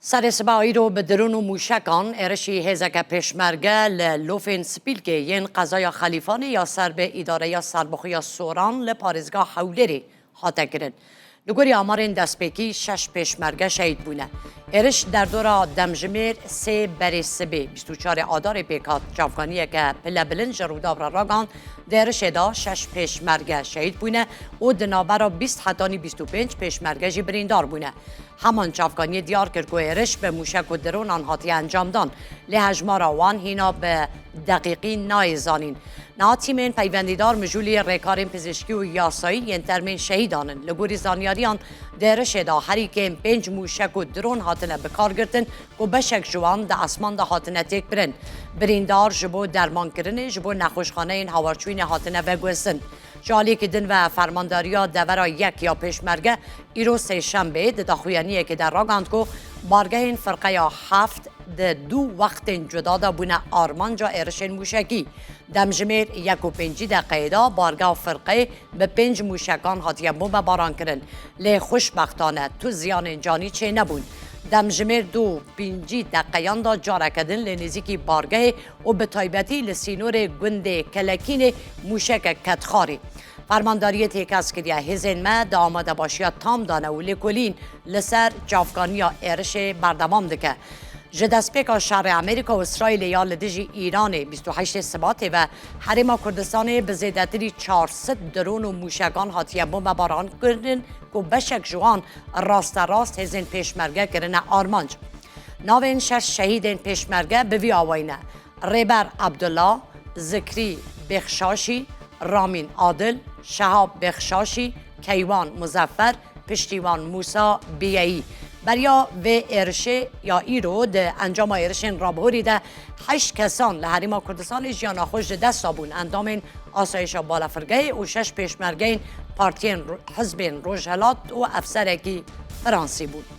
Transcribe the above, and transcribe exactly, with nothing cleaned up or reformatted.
Serê siba îro bi dron û mûşekan êrişî hêzeke pêşmerge li Lofên Spîlkê yên qezaya Xelîfanê ya ser bi îdareya serbixwe ya Soran li parêzgeha Hewlêrê hate kirin. Li gorî amarên destpêkî şeş pêşmerge şehîd bûne. Êriş derdora demjimêr sê berê sibê bîst û çarê Adarê pêk hat. Çavkaniyeke pilebilind ji Rûdaw re ragihand, di êrişê de şeş pêşmerge şehîd bûne û di navbera bîst hetanî bîst û pênc pêşmerge jî birîndar bûne. Heman çavkaniyê diyar kir ku êriş bi mûşek û dronan hatiye encamdan, lê hejmara wan hîna bi deqîqî nayê zanîn. Niha tîmên peywendîdar mijûlî rêkarên pizîşkî û yasayî yên termên şehîdan in. Li gorî zanyariyan, di êrişê de herî kêm pênc mûşek û dron hatine bikargirtin ku beşek ji wan di esman de hatine têkbirin. Birîndar ji bo dermankirinê ji bo nexweşxaneyên hawarçûyînê hatine veguhezin. Ji aliyekî din ve, Fermandariya Devera Yek ya Pêşmerge îro Sêşembê di daxuyaniyekê de ragihand ku bargehên firqeya heft di du wextên cuda de bûne armanca êrişên mûşekî. Demjimêr yek û pêncî deqeyê de bargeha firqeyê bi pênc mûşekan hatiye bombebaran kirin. Lê xweşbextane tu ziyanên canî çênebûn. Demjimêr du û pêncî deqeyan de careke din li nêzîkî bargehê û bi taybetî li sînorê gundê Kelekînê mûşekek ket xarê. Fermandariyê têkez kiriye, hêzên me di amadebaşiya tam de ne û lêkolîn li ser çavkaniya êrişê berdewam dike. Ji destpêka şerê Amerîka û Îsraîlê ya li dijî Îranê bîst û heştê Sibatê ve Herêma Kurdistanê bi zêdetirî çar sed dron û mûşekan hatiye bombebaran kirin ku beşek ji wan rasterast hêzên pêşmerge kirine armanc. Navên şeş şehîdên pêşmerge bi vî awayî ne: Rêber Abdullah, Zikrî Bexşaşî, Ramîn Adil, Şehab Bexşaşî, Keywan Muzeffer, Piştîwan Mûsa Biyeyî. Beriya vê êrişê ya îro, di encama êrişên rabihurî de heşt kesan li Herêma Kurdistanê jiyana xwe ji dest dabûn. Endamên asayişa balafirgehê û şeş pêşmergeyên partiyên ro-, hizbên Rojhilat û efserekî Fransî bûn.